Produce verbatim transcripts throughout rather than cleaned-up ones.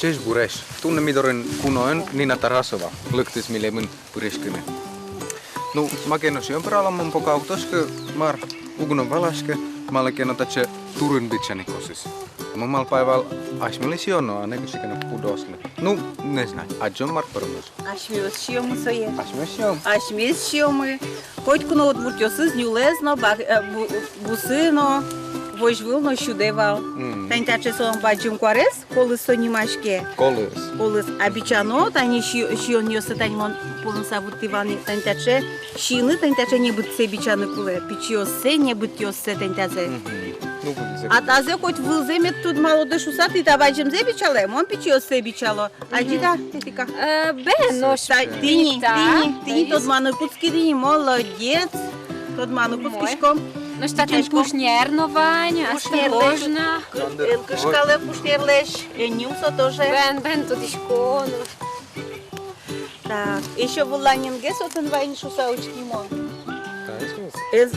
Ӟечбуресь! Туннэ ми дорын куноын Нина Тарасова лыктӥз милемын пыриськыны. Ну, маке но сиён пӧралом, мон пока уг тодӥськы, мар, уг но валаськы, малы ке но таӵе турын бичаны косӥз. Мон малпай вал, асьмелы сиёно, а нокыӵе ке но кудоослы. Ну, не знаю, адӟом, мар пӧрмоз. Асьмеос сиёмы сое. Асьмеос сиём. Асьмеос сиёмы. Котьку но удмуртъёсыз нюлэс но, ба-, э, бу-, бусы но, возьвыл но сюдэ вал. Мгм. Тани таӵе солэн бадӟым куарез, колыс со нимаське. Колыс. Колыс. А бичано, тани си-, сиёнъёссэ тани мон пумыса вуттӥ вал ни, тани таӵе сиыны, тани таӵе небытсэ бичаны кулэ. Пичиоссэ, небытъёссэ тани тазэ. Мгм. Ну, вылзэ. А тазэ коть вылзэ мед тодмалоды шуса, тӥ та бадӟымзэ бичалэ, мон пичиоссэ бичало. Адӟид-а, Этика? Э, бен, нош та-, тӥни, та-, тӥни, тӥни тодманы кутскиды ни, молодец. Тодманы кутскиськом. Нош татын кушнер но вань, осторожно. Куш-, эн кышкалэ кушнерлэсь, эн нюм со тоже. Бен, бен, тодӥсько но. Так, ещё вылланьынгес отын вань шуса учки мон. Таиз,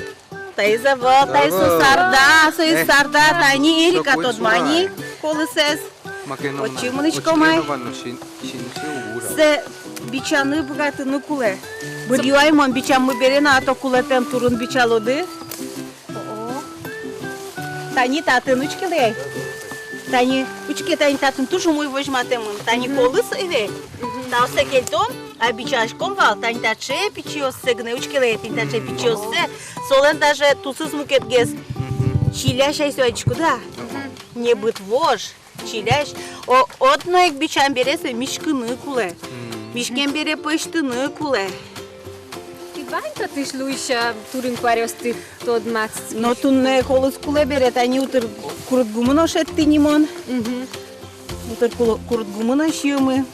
таиз ӧвӧл, таиз со сарда, со ӧвӧл. Сарда, тани Эрика тодма ни колысэз. Отчы мынӥськом ай. Сэ бичаны быгатыны кулэ. Быдъю ай мон бичаммы бере но, а то кулэтэм турын бичалоды. О-о. Тани татын учкелэ ай. Тани учке, тани татын туж умой возьматэмын. Тани колыс ӧвӧл. Таосэ кельтом, а бичаськом вал. Тани таӵе пичиоссэ гинэ учкелэ ай, тани таӵе пичиоссэ. Солэн даже тусыз мукетгес. Чилясь ай со, адӟиськоды-а? Небыт вож. Чилясь. О, одно ик бичам бере сое миськыны кулэ. Мгм. Миськем бере пӧзьтыны кулэ. Тӥ вань-а татысь луись турын-куаръёсты тодматскись? Но туннэ колыс кулэ бере, тани утыр курытгумы но шедьтӥ ни мон. Мгм. Утыр кулы-, курытгумы но сиёмы.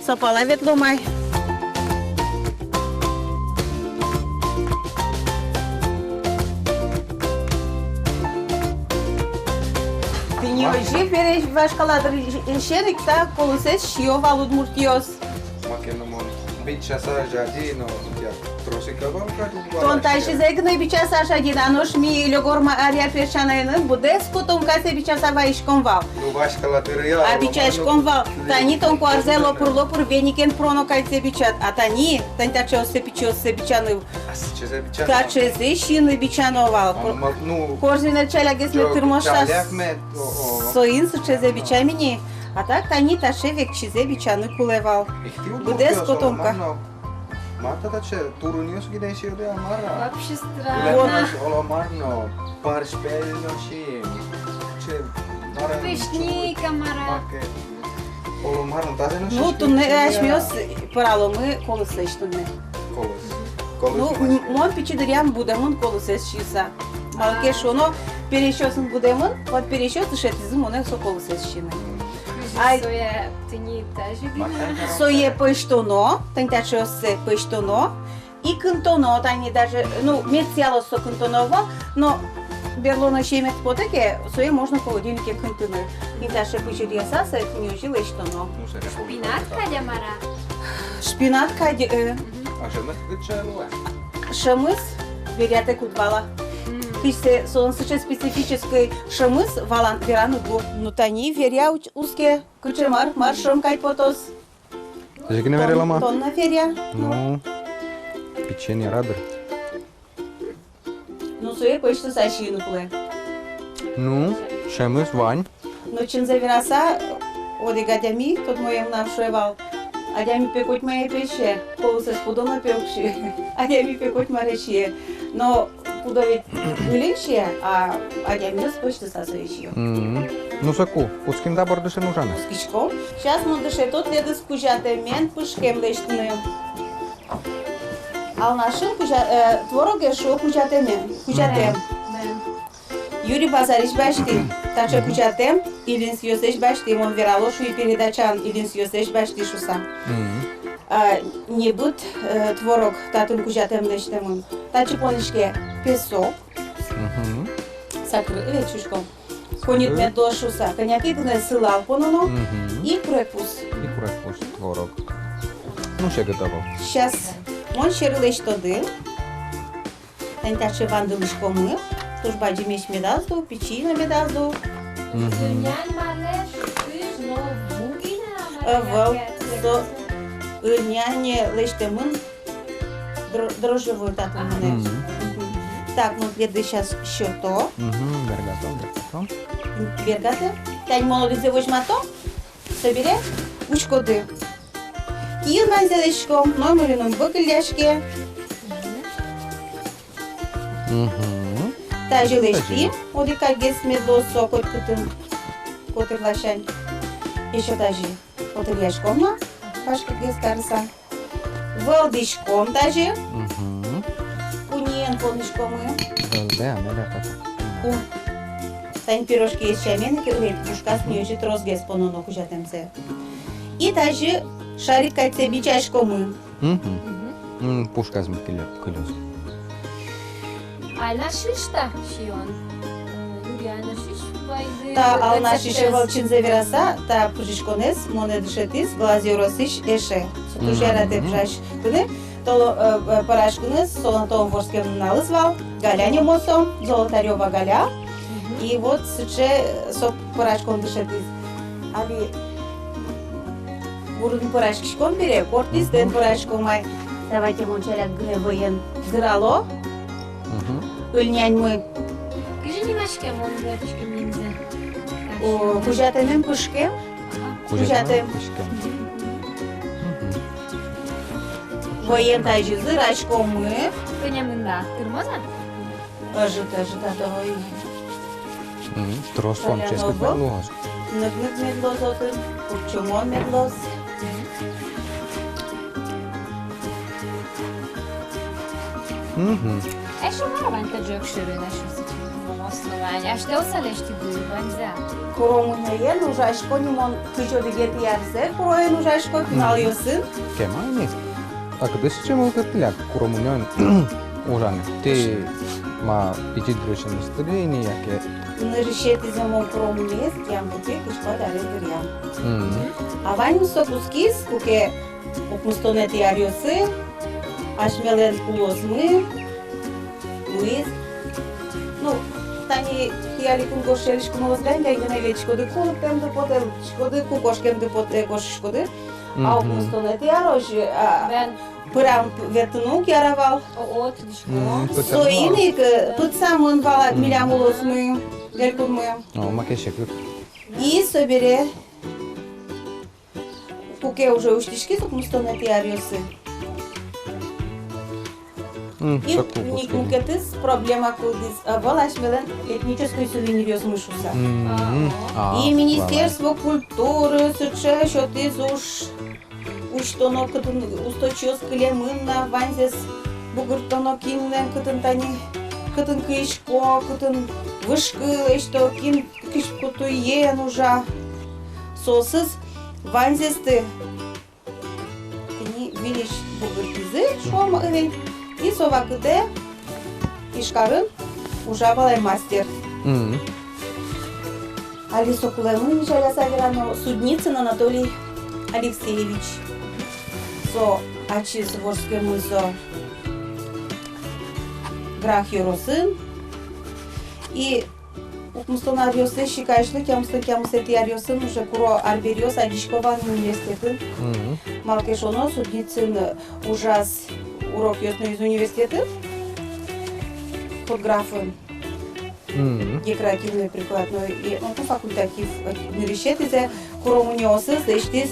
Со пала ветлом ай. Тӥни озьы бере вашкала дырысен ик та колысэз сиё вал удмуртъёс. Маке но мон бичаса жади, но я тросик ӧвӧл кадь уг валаськы. Тон тазьы зэк но бичаса жади, а нош ми Лёгор Марья песянайын быдэс котомкасэ бичаса вайиськом вал. Ну, вашкала дыръя. А бичаськом вал. Тани тон куарзэ лопыр-лопыр веникен пыроно кадь сое бичад. А тани, тани таӵеоссэ, пичиоссэ бичаны. А сыӵезэ бичано. Таӵезэ сиыны бичано вал. А, ма-, ну, корзинэ ӵалякгес мед тырмоз шуса. Ӵаляк мед, о-о. Соин сыӵезэ бичам ини. А так тани таӵе векчизэ бичаны кулэ вал. Быдэс котомка. Мар та таӵе, турынъёс гинэ сиёды-а, мар-а? Вообще странно. Кулэ мар-а, оло мар но, парсь пельёс но сием. Че, мар-а, пешник-а, мар-а? Маке. Оло мар но, тазэ но. Ну, сиськи туннэ асьмеос пӧраломы колысэсь туннэ. Колыс. Колыс. Ну, м-, мон пичи дыръям будэмын колысэз сиыса. Малы ке шуоно, пересьёсын будэмын, вот пересьёс дышетӥзы монэ со колысэз сиыны. Ай, сое тӥни тазьы гинэ. Сое пӧзьтоно, тани таӵеоссэ пӧзьтоно, и кынтоно, тани даже, ну, мед сиялоз со кынтоно ӧвӧл, но берло но сиемед потэ ке, сое можно холодильнике кынтыны. И таӵе пыӟыръяса сое тӥни озьы лэсьтоно. Шпинат кадь-а, мар-а? Шпинат кадь, э. Мгм. А шӧмыз кыӵе луэ? Шӧмыз веръятэк уд вала. Мгм. Кызьы солэн сыӵе специфической шӧмыз, валан, вераны уг лу. Ну, тани веръя уч-, уз ке. Кыӵе мар, мар шӧм кадь потоз. Тазьы гинэ вералом-а? Тон но веръя. Ну, пичиен яра дыр. Ну, сое пӧзьтыса сиыны кулэ. Ну, шӧмыз вань. Ну, чынзэ вераса, одӥг адями, тодмое мынам, шуэ вал: адями пе котьмае пе сие, колысэз пудо но пе уг сие, адями пе котьмаре сие. Но пудо ведь ыльын сие, а адямиос пӧзьтыса сое сиё. Мгм. Ну, соку кутским-а бордысен ужаны? Кутскиськом. Сейчас мон дышето тӥледыз кузятэмен пышкем лэсьтыны. Алнашын кузя-, э, творогез шуо кузятэмен. Кузятэм. Мгм. Юри базарысь басьтӥ. Таӵе кузятэм Ильинскиослэсь басьтӥ. Мон верало, шуи, передачаын, Ильинскиослэсь басьтӥ шуса. Мгм. А, небыт, э, творог татын кузятэм лэсьтэмын. Татчы пониське песок. Мгм. Сакыр ӧвӧл, чушком. Коньыт мед луоз шуса. Кӧня ке гинэ сылал пононо. Мгм. И курегпуз. И курегпуз, творог. Ну, всё готово. Сейчас мон сьӧры лэсьтоды. Тани таӵе вандылӥськомы, туж бадӟымесь медаз лу, пичи но медаз лу. Мгм. Нянь манеш, кыш но. Ӧвӧл, со ыльнянь лэсьтэмын, дро-, дрожжевой татын мынэ. Мгм. Так, ну, тӥледлы сейчас сёто. Мгм, бергатом, бергатом. Бергатэ. Тани молодецзэ возьматом. Собере учкоды. Киын ваньзэ лэсьтӥськом, номыр но ум быгылляське. Мгм. Тазьы лэсьтӥм, одӥг кадьгес мед луоз со котькытын котыр ласянь. Эшшо тазьы котыръяськом на, пашкытгес карыса. Вӧлдӥськом тазьы. Мгм. Куниен поныськомы. Вӧлдэ, а мед а как. Ку-, тани пирожкиез сямен ик, ведь пушказ ньыльчи тросгес пононо кузятэмзэ. И тазьы шарик кадьсэ бичаськомы. Мгм. Мгм. М, пушказ мед кылё-, кылёз. Альна шиш та сиён. Э, Юрий, альна шиш вайды. Та альна шиш рецептез. Ӧвӧл, чынзэ вераса, та пыжиськонэз монэ дышетӥз Глаз ёросысь эше. Со туж яратэ пыжаськыны, толо-, э, э, пӧраськыны, солэн толон вордскем нуналыз вал, Галя нимо со, Золотарёва Галя. Мгм. И вот сыӵе со пӧраськон дышетӥз. Али гурын пӧраськиськом бере, кортӥз, тӥни пӧраськом ай. Давайте мон ӵаляк гинэ вӧен дырало. Мгм. Ыльняньмы. Кызьы нимаське, мон дыр ӧтиськем нимзэ. О, кузятэмын пышкем. Ага. Кузятэмын пышкем. Мгм. Вӧен тазьы дыраськомы. Кӧня мында? Тырмоз-а? Ӧжыт, ӧжыт, а то ой. Мгм. Трос вань ческыт мед луоз. Нык-нык мед луоз отын, курчумон мед луоз. Мгм. Эшшо мар вань та ӝӧк сьӧрын, эшшо сыӵе мугоръёс вань. Асьтэос-а лэсьтӥды ваньзэ? Куромунёен ужасько ни мон кызь одӥгетӥ арзэ, куроен ужасько, пиналъёсын. Кема ини. А кытысь сыӵе мылкыд тӥляд куромунёен ужаны? Тӥ ма пичи дырысеныз ӧз тӥледды ини, яке? Нырысетӥзэ мон куромунёез киям кутӥ кызь куать арес дыръям. Мгм. А ваньмыз со кутскиз, куке укмыстонэтӥ аръёсы асьмелэн улосмы луиз. Ну, тани тӥ али кунгож сьӧрысь куноос гань-гань гинэ ветлӥськоды, ку лыктэмды потэ, лыктӥськоды, ку кошкемды потэ, кошкиськоды. А укмыстонэтӥ арозь, а, пырам ветлыны уг яра вал. О, о, тӥледлы. Мгм. Соин ик, э, пытсамын вал милям улосмы, элькунмы. О, маке секыт. И собере, куке уже усьтӥськиз укмыстонэтӥ аръёсы. М, и соку ни-, кутскиз. Мукетыз проблема кылдӥз, ӧвӧл асьмелэн этнической сувениръёсмы шуыса. М, а, и Министерство культуры сыӵе сётӥз уж, усьтоно, кытын усточиос кылемын на, ваньзэс бугыртоно, кинлэн кытын тани, кытын кыисько, кытын вышкы лэсьто, кин кызьпу туен ужа. Соосыз ваньзэсты тӥни выльысь бугыртӥзы, шуом, ӧвӧл. И со вакытэ Ижкарын ужа вал ай мастер. Мгм. Али со кулэмын, жаляса верано, Судницын Анатолий Алексеевич. Со ачиз вордскемын со Грах ёросын. И укмыстон аръёсы, сикачлы тямыстон тямысэтӥ аръёсын уже куро арбериос адӟисько вал университетын. Мгм. Малы ке шуоно, Судницын ужаз, урокъёс нуиз университетын, худграфын. Мгм. Декоративной прикладной и, ну, факультатив, э, нырысетӥзэ куромунёосыз лэсьтӥз.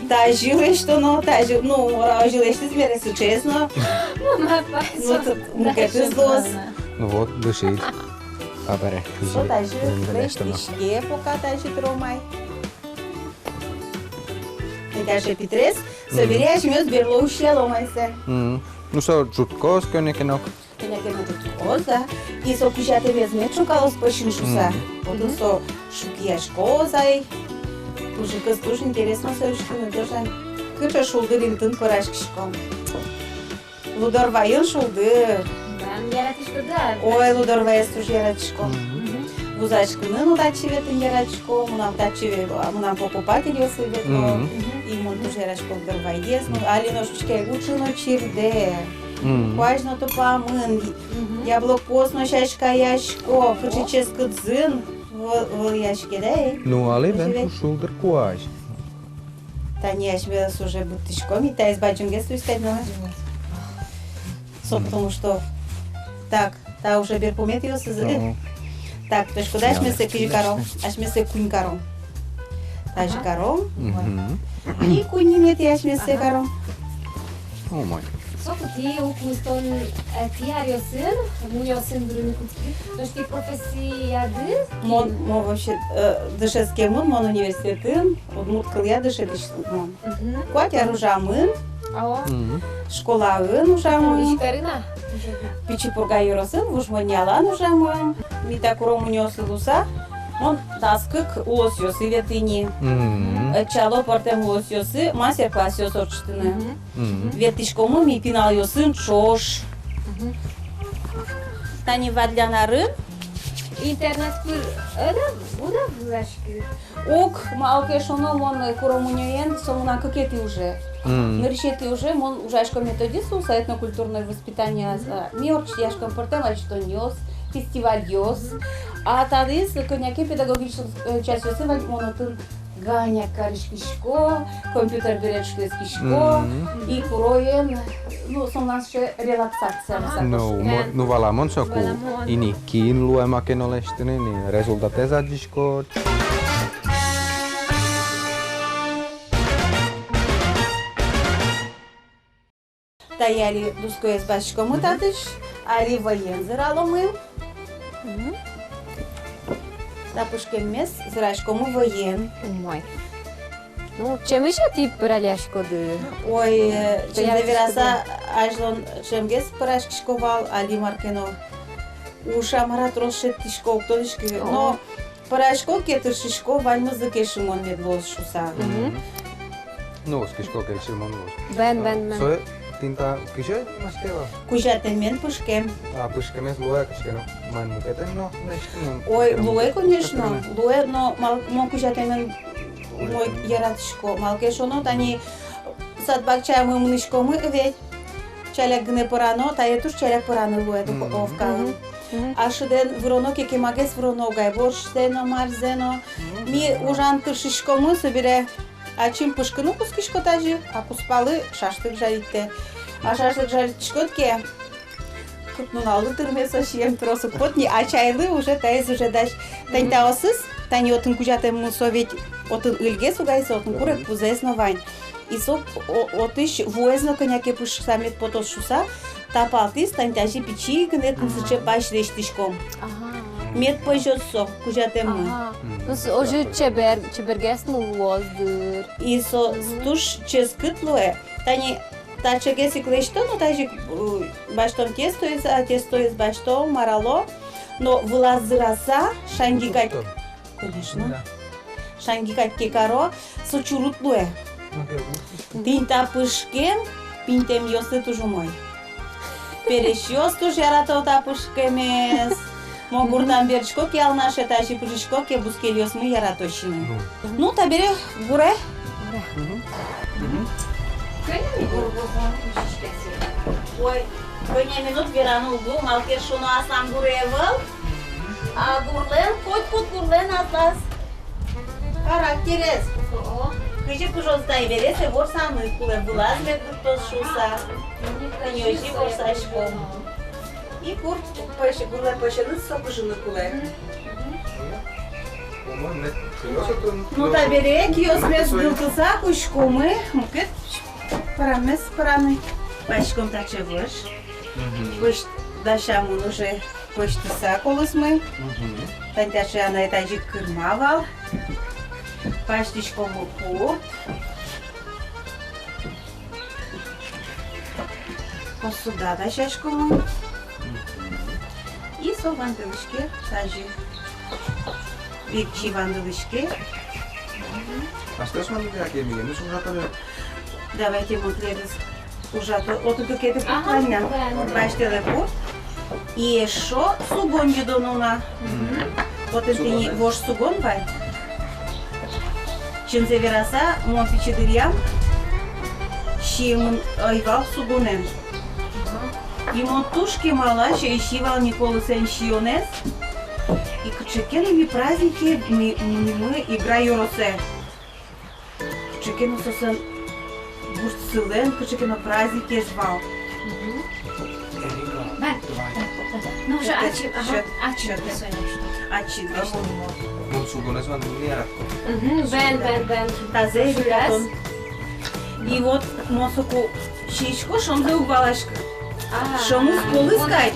Тазьы лэсьтоно, тазьы, ну, озьы лэсьтӥз бере, сыӵеез но. Ну, мукетыз луоз. Ну вот, дыши. Табере. Со тазьы лэсьтӥське, пока тазьы тыромы ай. И даже питрес, собере асьмеос берло усьялом ай сое. Мгм. Ну, со ӝутскоз кӧня ке но. Кӧня ке но ӝутскоз, да. И со кузятэмез мед шокалоз пӧсьын шуыса. Мгм. Отын со шукияськоз ай. Мужикыз туж интересно со учкыны тоже. Кыӵе шулдыр интын пӧраськиськом. Лудорвайын шулдыр. Ой, Лудорвайез туж яратӥсько. Мгм. Вузаськыны но татчы ветлыны яратӥсько, мынам татчы ве-, мынам покупательёсы ветло. Мгм. И мон туж яратӥсько Лудорвайез. Ну, али нош учке, учкы но чирдэ. Мгм. Куазь но тупамын. Мгм. Яблокъёс но сяськаясько, кыӵе ческыт зын вӧ-, вӧлъяське, да, эй? Ну, али бен шулдыр куазь. Тани асьмеос уже быдтӥськом, и таиз бадӟымгес луиз кадь но. Со потому что, так, та уже берпуметӥосыз. Мгм. Так, тодӥськоды, асьмеос кызьы каром, асьмеос куинь каром. Тазьы каром. Мгм. И куиньметӥ асьмеос каром. О мой. Соку тӥ ук мыстон, э, тӥ аръёсын, мунёосын вырыны кутскиды, нош тӥ профессияды? Мон, мон вообще, э, дышетскемын, мон университетын удмурт кылъя дышетӥсь мон. Мгм. Куать ар ужамын. О. Мгм. Школаын ужамын. Ижкарын-а? Пичи Пурга ёросын, Вуж Моньялан ужамын. Ми та куро мунёосы луыса, мон дас кык улосъёсы ветлӥ ни. Мгм. Э, ӧтчало пӧртэм улосъёсы мастер-классъёс ортчытыны. Мгм. Мгм. Ветлӥськомы ми пиналъёсын ӵош. Мгм. Тани вадьлян арын. Интернет пыр, э, да, уд-а выласькы? Уг, малы ке шуоно, мон, э, куро мунёен, со мынам кыкетӥ уже. Мгм. Нырысетӥ уже мон ужасько методист луыса, этнокультурное воспитание, а, ми ортчытъяськом пӧртэм ачитонъёс, фестивальёс. А таиз кӧня ке педагогической, э, частьёсы вань, мон отын кӧня кариськисько, компьютер бере дышетскисько, мгм, и куроен, ну, со мынам сыӵе релаксация. Ага. Ну, мо-, ну, валамон соку. Валамон. Ини кин луэ маке но лэсьтыны, ини результатэз адӟиськод. Тае али дускоез басьтӥськомы татысь, али вӧен зыраломы. Мгм. Та пышкеммес зыраськомы вӧен. Умой. Ну, ӵемысь-а тӥ пӧраляськоды? Ой, э, ӵемзэ вераса, азьлон ӵемгес пӧраськисько вал, али мар ке но. Уж-а, мар-а, трос шедьтӥсько, уг тодӥськы. О. Но пӧрасько ке, тыршисько, ваньмызлы кельшымон мед луоз шуыса. Мгм. Ну, оскисько, кельшымон луоз. Бен, бен, бен. Сое тӥни та кызьы нимаське вал? Кузятэмен пышкем. А, пышкемез луэ кызьы ке но, мар, мукетэн но лэсьтыны? Ой, луэ, конечно, луэ, но мал-, мон кузятэмен умой яратӥсько. Малы ке шуоно, тани сад-бакчаямы мынӥськомы ведь. Ӵаляк гинэ пӧрано, тае туж ӵаляк пӧраны луэ духовкаын. Мгм. Мгм. А шыдэн выроно ке, кемагес выроно угай, борщзэ но, марзэ но. Мгм. Ми ужан тыршиськомы, собере ачим пышкыны кутскисько тазьы, а кузпалы шашлык жарить каро. А шашлык жарить кариськод ке, кык нуналлы тырме со сием, трос уг пот ни, а чайлы уже таиз уже дась. Тани, мгм, таосыз, тани отын кузятэммы со ведь, отын ыльгес угай со, отын курегпузэс но вань. И со о-, отысь вуэз но кӧня ке пыжыса мед потоз шуыса, та палтӥз тани тазьы пичи гинэ тынсыче пась лэсьтӥськом. Ага. Мед пӧзёз со кузятэммы. Ага. Мгм. Ну, с-, озьы чебер, чебергес но луоз дыр. И со, мгм, туж ческыт луэ. Тани таӵегес ик лэсьто, но тазьы ик, э, басьтом тестоез, а, тестоез басьтом, марало. Но вылаз зыраса, шаньги кадь. Конечно. Да. Шаньги кадь ке каро, со чурыт луэ. Мгм. Тӥни та пышкем пиньтэмъёслы туж умой. Пересьёс туж ярато та пышкемез. Мон гуртам берытско ке, Алнаше, тазьы пыжисько ке, бускельёсмы ярато сиыны. Ну. Ну, табере гуре. Мгм. Мгм. Ой, кӧня минут вераны уг лу, малы ке шуоно, аслам гуре ӧвӧл. А гурлэн, котькуд гурлэн аслаз характерез. О. Кызьы пыжоз, тае бере сое ворсаны кулэ, вылаз мед быдтоз шуыса. Тӥни озьы ворсаськом. И гур пӧсь-, гурлэн пӧсеныз со пыжыны кулэ. Ну, табере киосмес гылтыса кутскомы мукет пӧраммес пӧраны. Басьтӥськом таӵе вож. Мгм. Пӧсь дасямын уже. Пӧзьтыса кулэ милемлы. Мгм. Тани таӵе анай тазьы кырма вал. Пӧзьтӥськом пурт. Посуда дасяськом. Мгм. И со вандылӥське тазьы. Векчи вандылӥське. Мгм. Астэ вандылӥське, а кемиге муш ужатоды? Давайте мон тӥледыз ужато, отын кыкетӥ пурт вань на. Ага, да, да. Басьтэлэ пурт. И эшшо сугон йӧдоно на. Мгм. Отын тӥни вож сугон вань. Чынзэ вераса, мон пичи дыръям сиемын ӧй вал сугонэн. Ага. И мон туж кемалась ӧй си вал ни колысэн сиёнэз. И кыӵе ке но ми празднике ми мынӥмы Игра ёросэ. Кыӵе Ке но соослэн гуртсылэн кыӵе ке но праздникез вал. Мгм. Эрика, бен, давай. Бен, бен. Ну, уже ачид, ага, ачид, ачид, Соня, что? Ачид, а мон, мон сугонэз вань, мон яратӥсько. Мгм, бен, бен, бен. Тазэ, Эрика, тон. И вот мон соку сисько, шӧмзэ уг валаськы. А, шӧмыз колӥз кадь.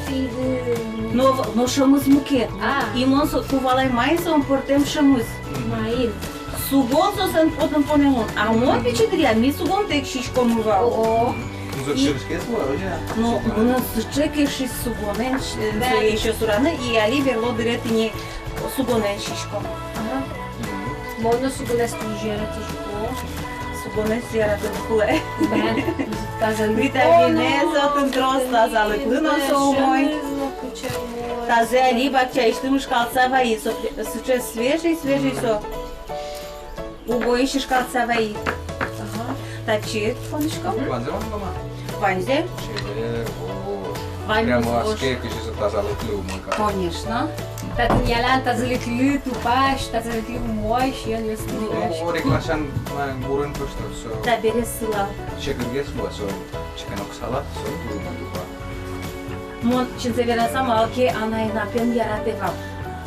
Но, но шӧмыз мукет. А. И мон соку валай, маин со пӧртэм шӧмыз. Маин. Сугон соослэн потын понэмын. А мон пичи дыръя ми сугонтэк сиськомы вал. О-о. И, ну, мыным сыӵе кельшиз сугонэн, э, сое ещё сураны, и али берло дыре тӥни сугонэн сиськом. Ага. Мон но сугонэз туж яратӥсько. Сугонэз яратыны кулэ. Бен. Тазалык. Витаминэз отын трос, тазалыклы но со умой. Тазэ али бакчаысьтым ышкалтыса вайи, со сыӵе свежий, свежий со. Угось ышкалтыса вайи. Ага. Татчы поныськом. Ваньзэ вань, мама? Ваньзэ. Чебер, о. Ваньзэ. Прямо вож. Адӟиське, кызьы со тазалыклы умой кадь. Конечно. Татын ялан тазалыклы тупась, тазалыклы умой, сиён-юон. Ну, о, рекласян, ма, гурын пӧшто со. Табере сылал. Секытгес луэ со, чеканоксалат, со туж умой тупа. Мон, чынзэ вераса, малы ке анай напен яратэ вал.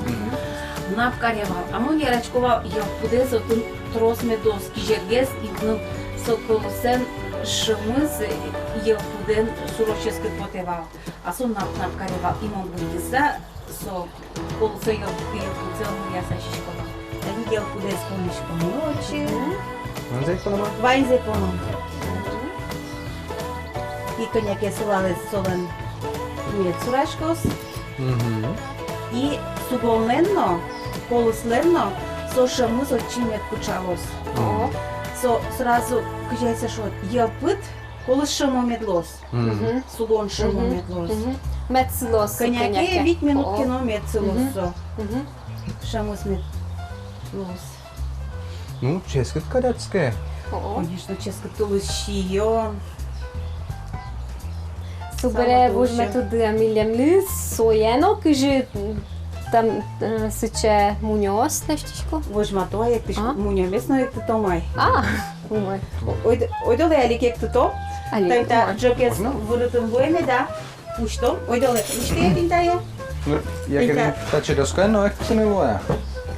Мгм. Нап каре вал. А мон яратӥсько вал йӧлпыдэз, отын трос медоз, кизергес, и мыным со колосэн шӧмыз йӧлпыдэн суро ческыт потэ вал. А со нап-нап каре вал. И мон быдтыса, со колосэ йӧл-, йӧлпыдзэ муръяса сисько вал. Тани йӧлпыдэз поныськом отчы. Мгм. Ваньзэ поном-а? Ваньзэ поном. И кӧня ке сылалэз солэн мед сураськоз. Мгм. И сугонлэн но, колыслэн но со шӧмыз отчы мед пыӵалоз. Мгм. Со сразу, кызьы ай сое шуод, йӧлпыд, колыс шӧмо мед луоз. Мгм. Сугон шӧмо мед луоз. Мгм. Мед сылоз. Кӧня ке, кӧня ке вить минут ке но мед сылоз со. Мгм. Шӧмыз мед луоз. Ну, ческыт кадь адске. О-о. Конечно, ческыт тулыс сиён. Собере возьматоды-а милемлы сое но, кызьы там, э, сыӵе мунёос лэсьтӥсько? Возьмато, эктӥсько, а? Мунёмес но эктытом ай. А, умой. О-, ойдо, ойдолэ али ик эктытом. Али ик. Тани та ӝӧкез вырытыны луэ меда? Пуштом, ойдолэ, пуштэ тӥни тае. Ну, я кырын татчы доскаен но эктыны луэ.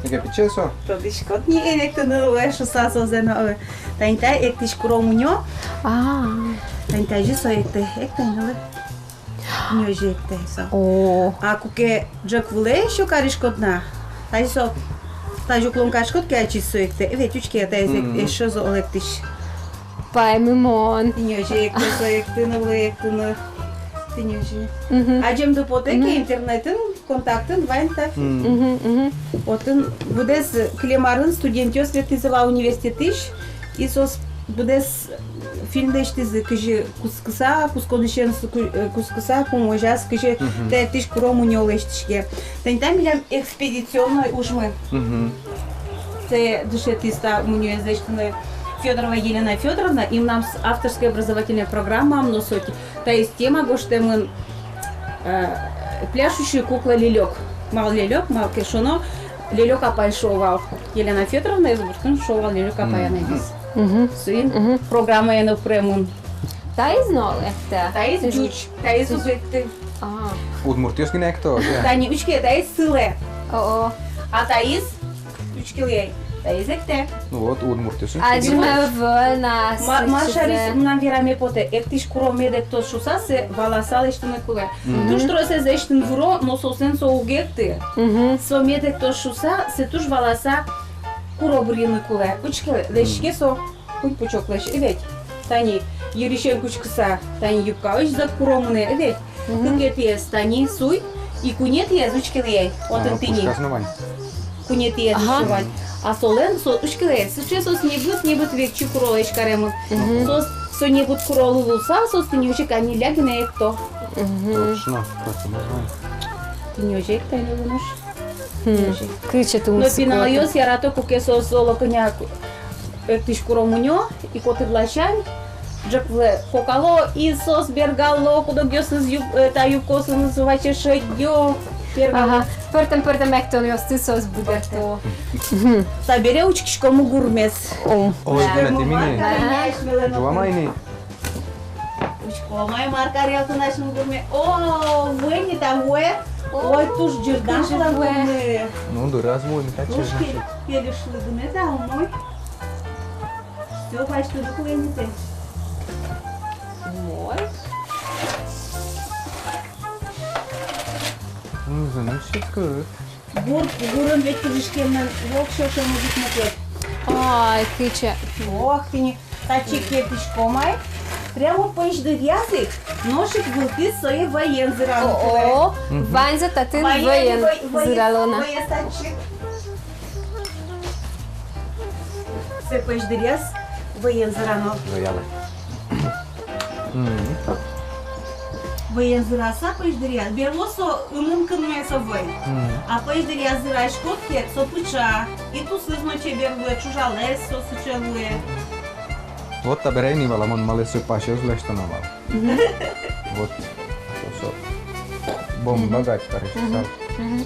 Яке пичи со. Тодӥськод ни, эн эктыны луэ шуса созэ но, э. Тани та эктӥсь куро мунё. А. Тани тазьы со эктэ, эктэ но. Тӥни озьы эктэ со. О. А куке ӝӧк вылэ ещё кариськод на, тазьы со, тазьы уклон кариськод ке, ачиз со эктэ. Э, ведь учке, таиз эк-, мгм, эшшо зол эктӥсь. Паймымон. Тӥни озьы эктэ со, эктыны луэ, эктыны. Тӥни озьы. Мгм. Адӟемды потэ ке, мгм, интернетын, Контактын вань та. Мгм. Мгм, мгм. Отын быдэс кылем арын студентъёс ветлӥзы вал университетысь, и соос быдэс фильм лэсьтӥзы, кызьы кутскыса, кутсконысен с-, ку-, э, кутскыса, пумозяз, кызьы, мгм, та эктӥсь куро мунё лэсьтӥське. Тани та милям экспедиционной ужмы. Мгм. Сое дышетӥз та мунёез лэсьтыны Фёдорова Елена Фёдоровна, и мынам с-, авторской образовательной программаям но со ки-, таиз тема гожтэмын, э, «Пляшущая кукла Лелёк». Малы Лелёк, малы ке шуоно, Лелёк апай шуо вал. Елена Фёдоровнаез гуртын шуо вал Лелёк апай, мгм, анайгес. Мгм. Соин, мгм, программае но пыремын. Таиз но эктэ? Таиз ӟуч, таиз уг экты. А. Удмуртъёс гинэ экто, да? Тани учке, таиз сылэ. О-о. А таиз, учкелэ ай, таиз эктэ. Ну вот, удмуртъёс. Адӟыны ӧвӧл на. Ма-, ма сярысь мынам вераме потэ, эктӥсь куро мед эктоз шуса, сое валаса лэсьтыны кулэ. Мгм. Туж тросэз лэсьтыны выро, но соослэн со уг экты. Мгм. Со мед эктоз шуса, сое туж валаса куро бырйыны кулэ. Учкелэ, лэсьтӥське со. Куинь пучоклэсь, э ведь. Тани йырысен кутскыса, тани юбкаозь зӧк куро мынэ, э ведь. Мгм. Кыкетӥез тани суй, и куинетӥез, учкелэ ай, отын тӥни. А, пушказ но вань. Куинетӥез, ага, ещё вань. А солэн со, учкелэ ай, сыӵе соос небыт, небыт векчи куролэсь каремын. Мгм. Соос, со небыт куролы луыса, соос тӥни озьы ик али гинэ экто. Мгм. Точно, точно. Тӥни озьы ик тани луэ нош. Хм. Кыӵе тунсыко. Но пиналъёс ярато, куке соос оло кӧня ку-, эктӥсь куро мунё, и котыр ласянь ӝӧк вылэ кокало, и соос бергало, куд-огъёсыныз юб-, э, та юбкаосыныз ваче шедё. Ага. Пӧртэм-пӧртэм эктонъёсты соос быгатэ. Табере учкиськом гурмес. О. Ой, да, да, ты мини. Ага. Ӝуамы ини. Учком ай, мар каръялтэ асьме гурме. О, вуэ ни та, вуэ. Ой, туж ӟырдам туж вуэ. Ну, дыраз вуэ ни та. Туж ке-, келишлы гинэ та умой. Всё, басьтыны кулэ ини тӥ. Умой. Ну, зэм но ческыт. Гур, гурын ведь пыжиськемын воксё шӧмыз ик мукет. Ай, кыӵе. Ох, тӥни, татчы кертӥськом ай. Прямо пӧсь дыръяз ик, нош ик вылтӥз сое вӧен зыраны кулэ. О, ваньзэ татын вӧен зырало на. Вӧез татчы. Сое пӧсь дыръяз вӧен зырано. Вӧялэ. Мгм. Вӧен зыраса пӧсь дыръяз. Берло со ымын кынме со вӧй. Мгм. А пӧсь дыръяз зыраськод ке, со пыӵа. И тусыз но чебер луэ, ӵужалэз со сыӵе луэ. Вот табере ини валамон, малы сое пасьёс лэсьтоно вал. Мгм. Вот. Со, со. Бомба кадь кариськысал. Мгм.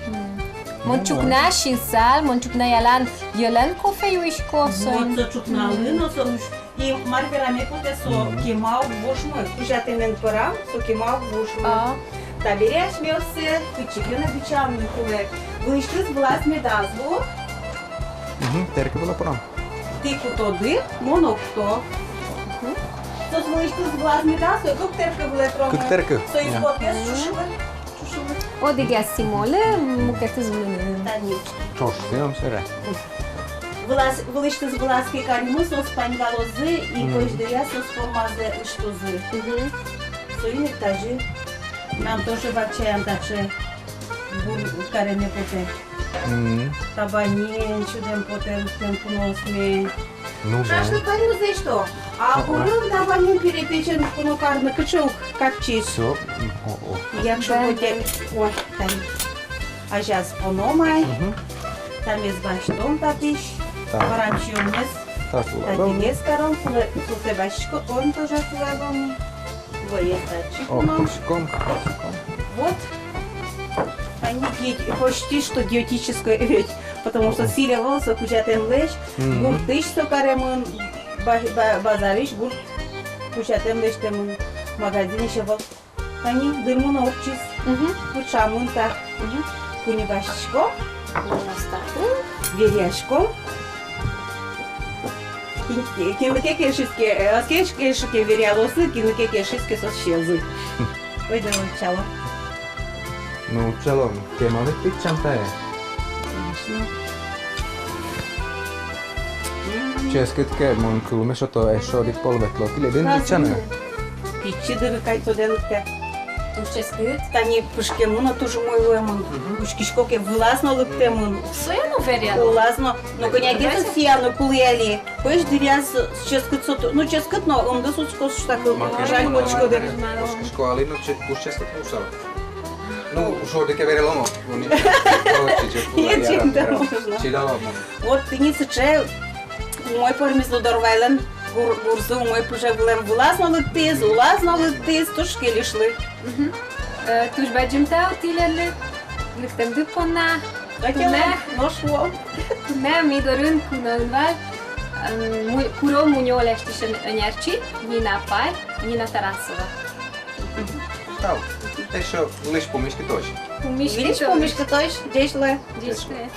Мгм. Мон ӵукна синсал, мон ӵукна ялан йӧлэн кофе юисько, вот, соин. Со ӵукналы но со уж. И мар вераме потэ, со кема уг вошмы. Кузятэмен пӧрам, со кема уг вошмы. А. Табере асьмеос сое кытчы ке но бичамын кулэ. Вылысьтыз вылаз медаз ву. Мгм, тэркы вылэ пыром. Тӥ кутоды, мон уг куто. Мгм. Соос вылысьтыз вылаз медаз ву, кык тэркы вылэ пыромы. Кык тэркы. Соиз, я, вот, вес чушылы. Чушылы. Одӥгез симолы, мукетыз мыным. Тани. Ӵош сиём сыре. Вылаз, вылысьтыз вылаз ке каримы, соос паньгалозы, и пӧсь дыръя соос формазэ ыштозы. Мгм. Соин ик тазьы нам тоже вакчиян таӵе гур кареме потэ. Мгм. Табанен сюдэм потэ, лыктэм куноосме. Ну да. Шашлык ваньмызэ ишто. А гурын табанен перепечен куно карны кыӵе ук капчи. Всё. М, о, о. Якшур потэ. Ой, тани. Азяз поном ай. Мгм. Тамез басьтом татысь. Так. Варамсиёнмес. Так, татысь каром, кулэ, кулэ басьтӥсько, он тоже кулэ вал ни. Вӧез татчы куно. О, кушком, кушком. Вот. Они ведь почти что диетическое ведь, потому что сӥль ӧвӧл со, кузятэмлэсь, мгм, гуртысь со каремын, ба-, ба-, базарысь гурт кузятэм лэсьтэмын, магазинысь ӧвӧл. Тани дырмы но ортчиз. Мгм. Пыӵамын та. Мгм. Куинь басьтӥськом. Куинь басьтӥськом. Веръяськом. Кин-, кинлы ке кельшиз ке, э, ӧз ке кельшы ке, веръялозы, кинлы ке кельшиз ке, соос сиёзы. Ойдо, утчало. Ну, утчало, кема ведь пичи ӵем тае. Конечно. Ческыт ке, мон кылме сёто, эшшо одӥг пол ветло тӥледын бичаны. Пичи дыры кадь тодэ лыктэ. Туж ческыт. Тани пушкемын но туж умой луэмын. Мгм. Учкисько ке, вылаз но лыктэмын. Сое но веръяло. Вылаз но. Но кӧня ке со сия но кулэ али. Пӧсь дыръяз ческыт со ту-, ну, ческыт но, ымдыз учкоз, что так, жаль, кочко дыр. Учкисько али но, чес-, туж ческыт но усал. Ну, шуо ке, вераломо. Ну, не, короче, чес-, чидаломо. Вот тӥни сыӵе умой пӧрмиз Лудорвайлэн гур-, гурзы, умой пыже вылэм, вылаз но лыктӥз, улаз но лыктӥз, туж кельышлы. Мгм. Э, туж бадӟым тау тӥледлы лыктэмды понна. Туннэ, нош вуом. Туннэ ми дорын куноын вал, м, му-, куро мунё лэсьтӥсь ӧнерчи Нина апай, Нина Тарасова. Тау. Эшшо вылысь пумиськытозь. Пумиськытозь. Вылысь пумиськытозь. Ӟеч луэ. Ӟеч луэ.